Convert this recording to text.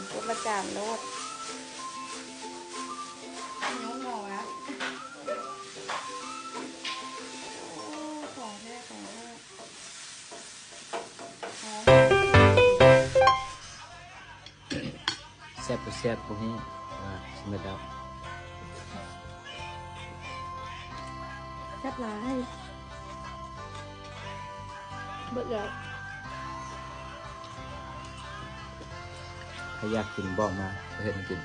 ຄົນລະຈານໂລດ. ຍ້ອນເຮົາອະ ໂອ້ ຂອງແທ້ ຂອງແທ້ ຫອມ. ແຊບບໍ່ແຊບບໍ່ຮູ້ ວ່າຊິມາດັບ. ແຊບຫຼາຍ ເບິດແລ້ວ. ໃຜຢາກກິນບອກມາ ເຮັດໃຫ້ກິນ.